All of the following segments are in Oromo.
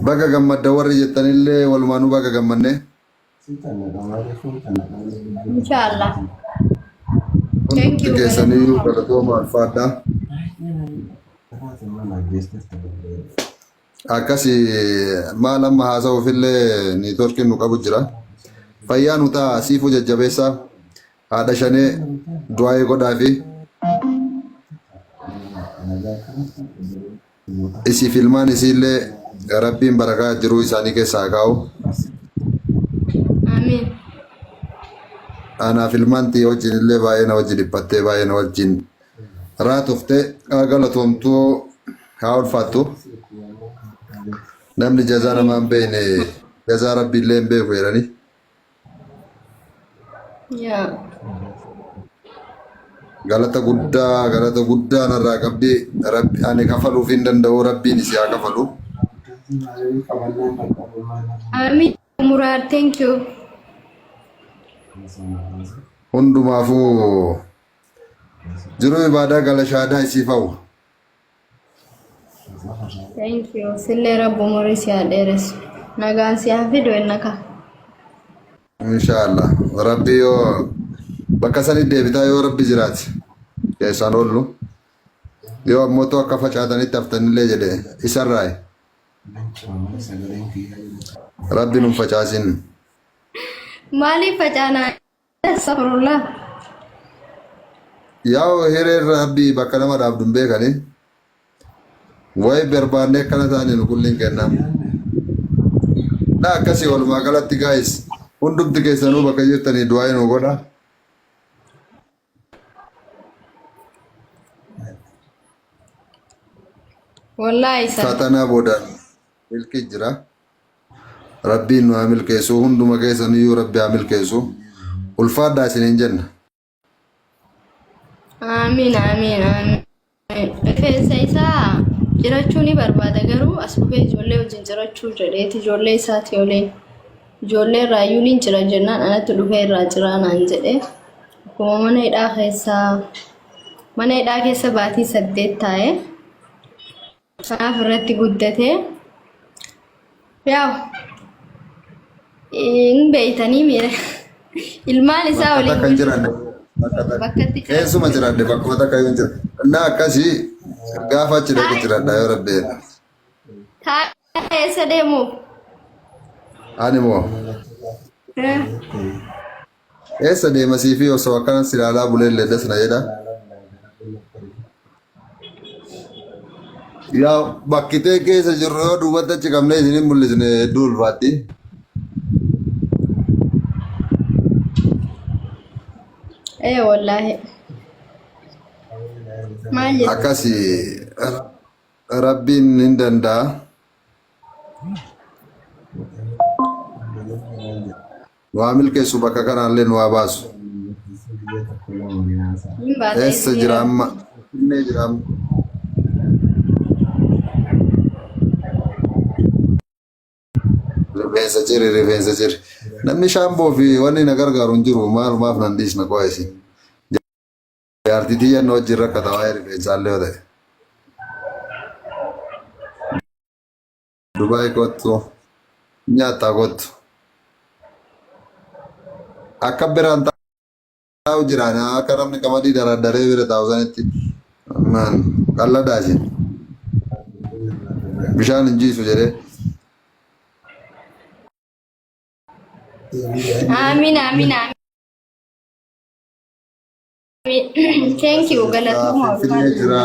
Baga gammadda warri jettanillee walumaanuu baga gammanne. Inshallah. Thank Hundumti you. keessaniyyuu galatooma alfaadhaa. Akkasi maal amma haasa'uufillee niitoorkiin nu qabu jira. Fayyaa nu ta'a siifuu jajjabeessaa. Haadha shanee du'aa'ii godhaafi. Isiif ilmaan isiillee Rabbiin barakaa jiruu isaanii keessa haa kaa'u. Amiin. Anaaf ilmaan tiyya wajjin illee baay'ee na wajji dhiphattee baay'ee na wajjin raatofte haa galatoomtuu haa ulfaattu. Namni jazaa namaa hin beekne jazaa Rabbii illee hin beeku jedhanii. Yaa. Galata guddaa galata guddaa narraa qabdi rabbi ani kafaluuf hin danda'u rabbiin isii haa kafalu. Amiin Muraad thank you. Hundumaafuu jiruu ibaadaa gala shaadaa isiif hawwa. Thank you. Sillee rabbu umurii si haa dheeressu. Nagaan si haa fidu innaka. Inshaallah rabbi yoo bakka sanii deebitaa yoo rabbi jiraate keessaan oollu yoo ammoo too akka facaatanitti haftanillee jedhe isarraayi rabbi nun facaasin. Maaliif facaanaa? Astaghfirullah. Yaa'u hireen rabbii bakka nama dhaabdu hin beekani. Wayi barbaannee akkana taane nu kulliin kennaa. Na akkasii walumaa galatti gaayis hundumti keessanuu bakka jirtanii du'aa nu godha. Wallaahi isa. Fatanaa boodaan milkii jira. Rabbiin nu haa milkeessu hunduma keessaniyyuu rabbi haa milkeessu. Ulfaadhaa isiniin jenna. Amiin amiin amiin. Rifeensa isaa cirachuu ni barbaada garuu as dhufee ijoollee wajjin cirachuu jedheeti ijoollee isaati waliin. Ijoollee irraa iyyuu ni cira jennaan anatti dhufee irraa ciraa naan jedhe. Akkuma mana hidhaa keessaa mana hidhaa keessa baatii 8 taa'e. Kanaaf irratti guddate. Yaa hin beeytanii miira. Ilmaan isaa Bakka waliin takka hin jiraanne. Bakka takka. Bakka itti jiraanne. Eessuma jiraadhe bakkuma takka yoo hin jira. Innaa akkasii gaafa achi dhaqe jiraadha yoo rabbi jedhe. Taa'ee eessa deemuuf? Ani moo eessa deema siifii osoo akkana si ilaalaa bulee illee das na jedha. Yaa bakkitee keessa jirru yoo duubatti achi qabnee isin hin mul'isne hedduu ulfaatti. Ee wallaahi. Maal jettu? Akkasi rabbiin hin danda'a. Nu haa milkeessu bakka kanaallee nu haa baasu. Hin baata Eessa isin jira amma? Finfinnee jira amma. Rifeensa ciri rifeensa ciri. Namni shaamboo fi wanni na gargaaru hin jiru maalumaaf nan dhiisna qo'a isin. Jaartii tiyyan na wajjin rakkata waa'ee rifeensaallee yoo ta'e. Dubaay kottu. Nyaattaa kottu. Akka biraan taa'u jiraan akka namni qamadii daraddaree bira taa'u sanitti. Maan qalladaa isin. Bishaan hin jiisu jedhee. Amiin amiin amiin. Thank you galatooma Finfinnee jira.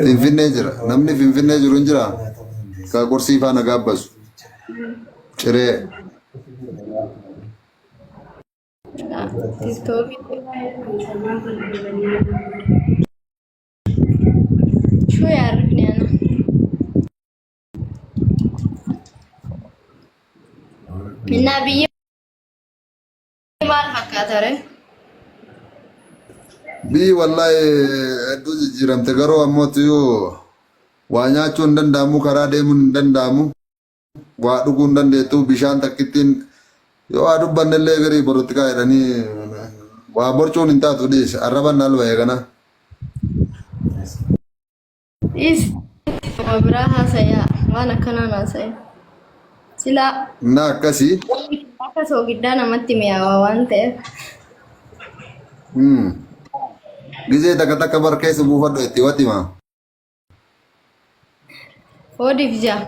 Finfinnee jira. Namni Finfinnee jiru hin jira. Ka qursii faana gaabbasu. Ciree. TikTok. شو يعرفني أنا؟ النبي maal fakkaata ree? Biyyi wallaahi hedduu jijjiiramte garuu ammoo tuyyuu waa nyaachuu hin danda'amu karaa deemuun hin danda'amu waa dhuguu hin dandeettu bishaan takkittiin yoo waa dubbanne illee garii borotikaa jedhanii waa borcuun hin taatu dhiis arraban nal ba'e kana. Dhiis. Nama biraa haasayaa waan akkanaan haasa'e. Silaa Na akkasii. akka soogiddaa namatti mi'aawa waan ta'eef. Gizee takka takka bar keessa buufadhu itti watima. Hoodiif jaa.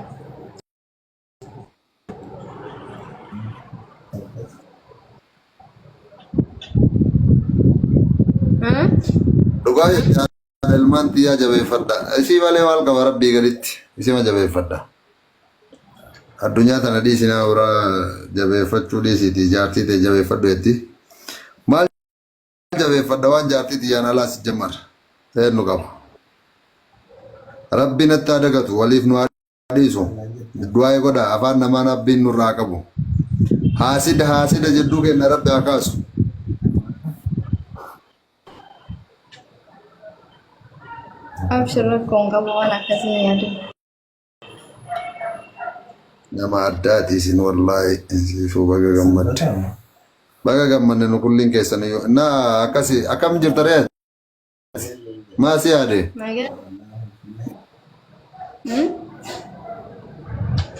Dhugaa jechaa ilmaan tiyyaa jabeeffadha. Isii malee maal qaba rabbii gaditti isima jabeeffadha. Addunyaa tana dhiisi nama biraa jabeeffachuu dhiisiiti jaartii tee jabeeffadhu jetti. Maal jabeeffadha waan jaartii tiyyaan alaa si jammar. Eenyu qaba. Rabbi natti haa dagatu waliif nu haa dhiisu. Du'aa godha afaan namaan rabbiin nurraa haa qabu. Haasida haasida jidduu kenna rabbi haa kaasu. Abshir rakkoon qabu waan akkasii yaadu. Nama addaati isin wallaahi siifuu baga gammadde. Baga gammadne nu kulliin keessaniyyuu. Na akkasi akkam jirta ree? Maa si yaade? Nagaa. Hmm?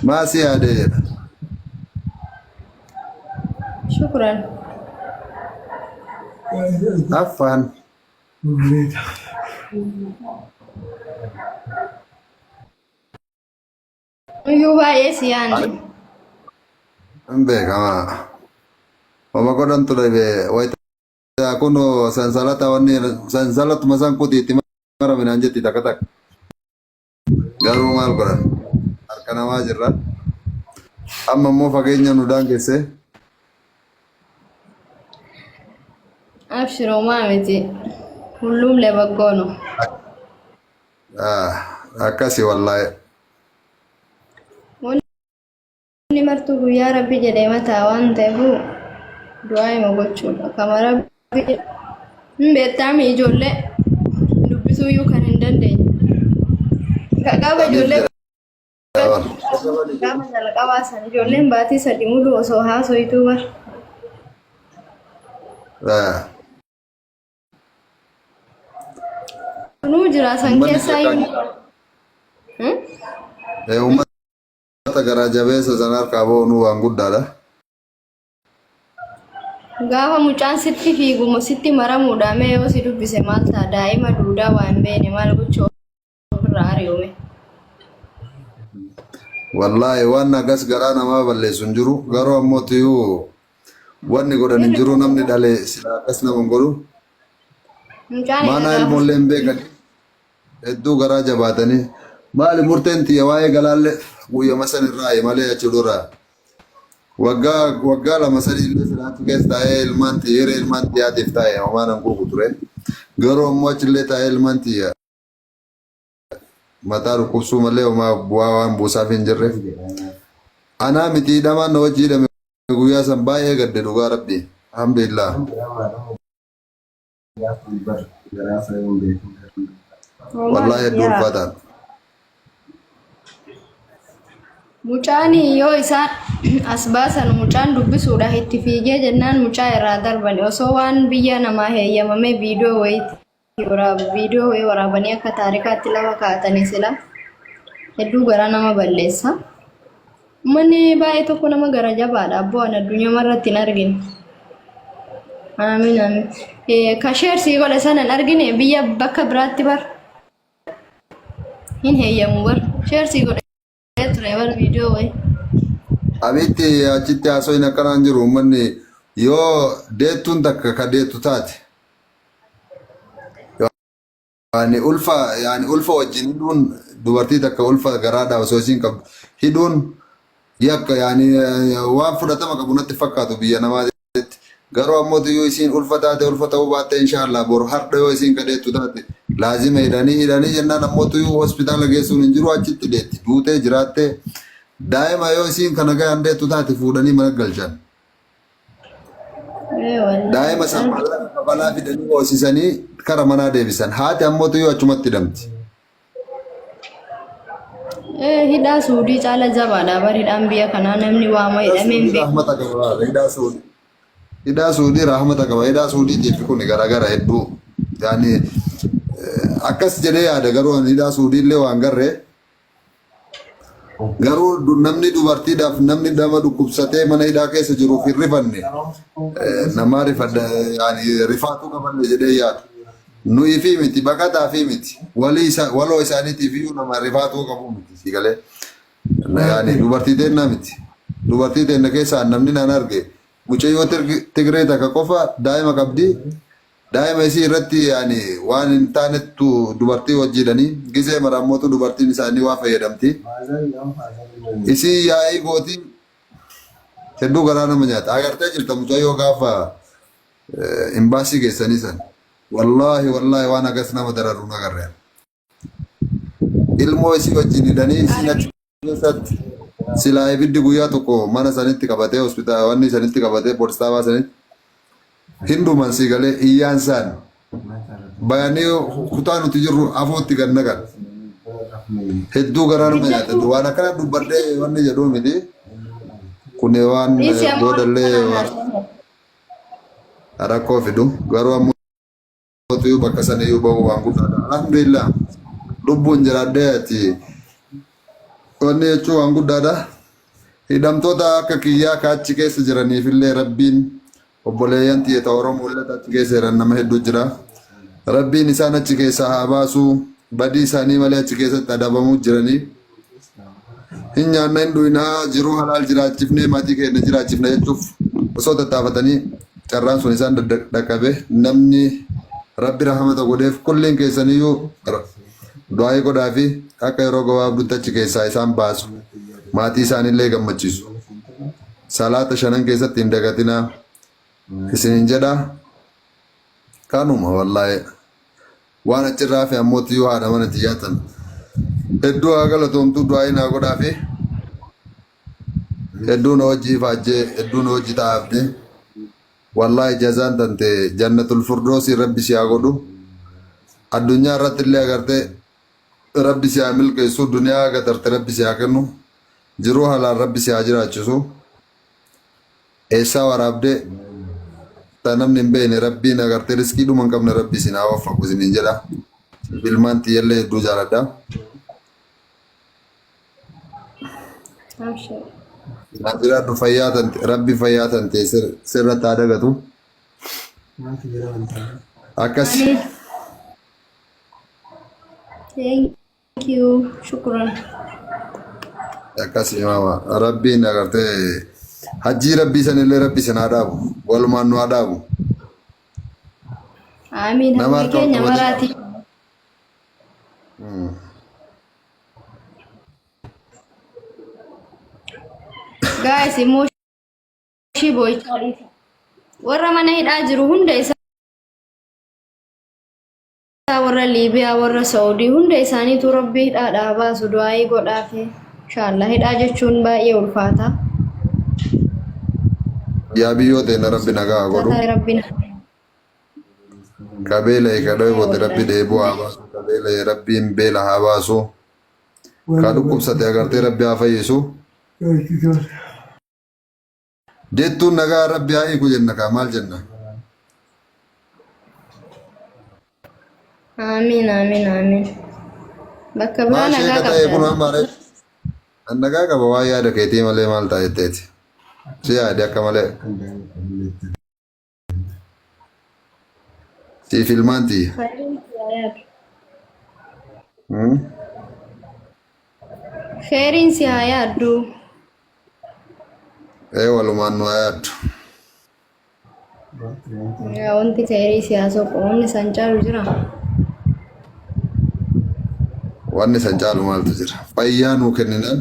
Maa si yaade jedha. Shukran. Affaan. Iyyuu baay'ee si yaanne. Hin beekamaa. Oma godhantu dhabe wayita kunoo sansalata wanni sansalatuma san kuti itti marame naan jetti takka takka. Garuu maal godhan harka namaa jirra. Amma immoo fageenya nu daangesse. Abshir homaa miti. Hullum lebaggoo no. Ah, akkasi wallaahi. Wanni martuu guyyaa rabbi jedhee mataa waan ta'eef du'aa hima gochuudha. Kama rabbi jedhe. Hin beektaami ijoollee dubbisuu iyyuu kan hin dandeenye. Gaafa ijoollee gaafa jalqabaa san ijoolleen baatii sadi mulu osoo haasoytuu bar. Kunuu jira san Uummanni keessaa jeeqaa iyyuu. Hmm? Uummata garaa jabeessa sana harkaa ba'uun waan guddaadha. Gaafa mucaan sitti fiigu sitti maramuudha mee yoo si dubbise maal ta'a daa'ima duudaa waa hin beekne maal gochuu ofirraa ari'ume. Wallaahi waan akkas garaa namaa balleessu hin jiru. Garuu ammoo tiyuu wanni godhan hin jiru namni dhale silaa akkas nama hin godhu. Mucaan egaa Maanaa gaafa ilmoollee hin beekani. Hedduu garaa jabaatanii. Maali murteen tiyya waa'ee galaallee guyyama san irraa malee achi dura. Waggaa waggaa lama sadii illee silaa achi keessa taa'ee ilmaan tiyya hiree ilmaan tiyyaatiif taa'e homaa nan quuqu ture. Garuu ammoo achillee taa'ee ilmaan tiyya mataa dhukkubsuu malee homaa bu'aa waan buusaaf hin jirreef. Anaa miti hidhamaan na wajji hidhame guyyaa san baay'ee gadde dhugaa rabbi. Alhamdulillah. Homaa Wallaahi miti hedduu yaa. ulfaataadha. Mucaan yoo isaan as baasan mucaan dubbisuudhaaf itti fiigee jennaan mucaa irraa darbani osoo waan biyya namaa heeyyamamee viidiyoo wayiitti waraabu viidiyoo wayii waraabanii akka taarikaatti lafa kaa'atanii sila hedduu garaa nama balleessa. Uummanni baay'ee tokko nama gara jabaadha abboo an addunyaa irratti hin argine. Amiin amiin. Ka sheer sii godhe sana hin argine biyya bakka biraatti bar hin heeyyamu bar sheer sii godhe ture bar viidiyoo wayii. Abitti achitti haasoyin akkanaan jiru uummanni yoo deettuun takka ka deettu taate yaani ulfa yaani ulfa wajjin hidhuun dubartii takka ulfa garaadhaa osoo isiin qabdu hidhuun yakka yaani waan fudhatama qabu natti fakkaatu biyya namaatitti. Garuu ammoo yoo isiin ulfa taate ulfa ta'uu baatte inshaallah boru hardha yoo isiin ka deettu taate laazima hidhanii hidhanii jennaan ammoo yoo hospitaala geessuun hin jiru achitti deetti duutee jiraattee daa'ima yoo isiin kana gahan deettu taate fuudhanii mana galchan. Ee wallahi. Daa'ima san balaa balaa fidanii hoosisanii kara manaa deebisan. Haati ammoo yoo achumatti hidhamti. Ee hidhaa suudii caala jabaadha bar hidhaan biyya kanaa namni waama Hidhaa hidhamee hin suudii beeku. rahmata qaba. Hidhaa suudii. Hidhaa suudii rahmata qaba. Hidhaa suudiitiif kun garagara hedduu. Yaani akkas jedhee yaada garuu ani hidhaa suudii illee waan garree. Garuu namni dubartiidhaaf namni nama dhukkubsatee mana hidhaa keessa jiruuf hin rifanne namaa rifadha yaani rifaatuu qabanne jedhee yaadu. Nuyi fi miti baqataa fi miti walii isa waloo isaaniitiif iyyuu nama rifaatuu qabu miti si galee. Yaani dubartii teennaa miti. Dubartii teenna keessaa namni naan arge mucayyoo Tigree takka qofa daa'ima qabdi. Daa'ima isii irratti yaani waan hin taanettu dubartii wajjiidhanii gizee mara ammootu dubartiin isaanii waa fayyadamti. Isii yaa'ii gootii hedduu garaa nama nyaata. Agartee jirta mucayyoo gaafa imbaasii geessanii san. Wallaahi wallaahi waan agas nama dararu hin agarre. Ilmoo isii wajjin hidhanii isiin achi keessatti silaa ibiddi guyyaa tokko mana sanitti qabatee hospitaala wanni sanitti qabatee poolis xaabaa sanitti hin dhuman sii galee iyyaan isaan bayanii kutaa nuti jirru afootti gad naqan. Hedduu garaa nama nyaata. Waan akkana dubbadhee wanni jedhuu miti. Kuni waan Dhiisi amma boodallee waan kanaan rakkoo fidu. Garuu ammoo Mootiyyuu bakka saniyyuu bahu waan guddaadha. Alhamdulillah lubbuun jiraadhee ati wanni jechuun waan guddaadha. Hidhamtoota akka kiyyaa ka achi keessa jiraniifillee rabbiin obboleeyyan tiyya ta Oromoo illee achi keessa jiran nama hedduu jira. Rabbiin isaan achi keessaa haa baasu. Badii isaanii malee achi keessatti adabamuu jiranii. Hin nyaanna hin dhuynaa jiruu halaal jiraachifnee maatii keenya jiraachifna jechuuf osoo tattaafatanii carraan sun isaan dhaqqabe namni rabbi rahamata godheef kulliin keessaniyyuu du'aa'ii godhaafi akka yeroo gabaabduutti achi keessaa isaan baasu maatii isaaniillee gammachiisu salaata shanan keessatti hin dagatinaa isinin jedha kanuma wallaahi. Waan achirraa hafe ammoo tiyyuu haadha mana tiyyaa tan hedduu haa galatoomtuu du'aa'ii naa godhaafi hedduu na wajji ifaajjee hedduu na wajji taa'afte wallaahi jazaan tante jannatul furdoosii rabbi si haa godhu addunyaa irratti illee agartee rabbi si haa milkeessu duniyaa gatarte rabbi si haa kennu jiruu halaal rabbi si haa jiraachisu Eessaa waraabdee ta namni hin beekne rabbiin agartee riskii dhuma hin qabne rabbi isin haa waffaqu isiniin jedha. Siif ilmaan tiyyallee hedduu jaaladha. Abshir. Naa jiraadhu fayyaa tante rabbi fayyaa tante sirratti haa dagatu. Akkas. Amiin. Thank Thank you. Shukran. Akkasi maama rabbiin agartee hajjii rabbii sanillee rabbi isin haa dhaabu walumaan nu haa dhaabu. Amiin. Nama Hawwii harka ol keenya qabatee maraati. Guys, immoo ishii boo'ichaa dhiisa. Warra mana hidhaa jiru hunda isaa warra Liibiyaa warra Saa'udii hunda isaaniitu rabbi hidhaadhaa baasu du'aayii godhaafi. Inshaallah hidhaa jechuun baay'ee ulfaata. Yaa biyyoo teena rabbi nagaa haa godhu. Tataa rabbi Ka beela'e ka dheebote rabbi dheebuu haa baasu. Ka beela'e rabbiin beela haa baasu. Ka dhukkubsate agartee rabbi haa fayyisu. Deettuun nagaa rabbi haa hiiku jenna kaa maal jenna. Amiin amiin amiin. Bakka biraa Maal nagaa sheeka ta'e kun qabda. amma ree. An nagaa qaba waan yaada keetii malee maal ta'a jetteeti. Si yaade akka malee. Siif ilmaan tiyya. Khayriin si haa yaadu. Hmm? Khayriin si haa yaaddu. Ee walumaan nu haa yaaddu. Yaa wanti khayrii si haa soqu wanni san caalu jira. Wanni san caalu maaltu jira? Fayyaa nuu kenninaan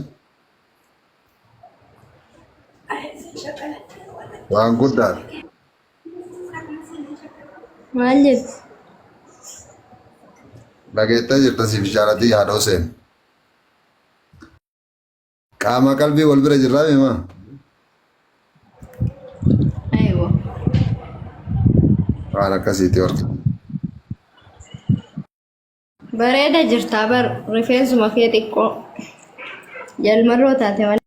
waan guddaadha. Maal jettu? Dhageettee jirta siif ishaaratii haadha Huseen. Qaama qalbii wal bira jirraa mimaa? Aywa. Waan akkasiiti horte. Bareeda jirtaa bar rifeensuma kee xiqqoo. Jalmarroo taate malee.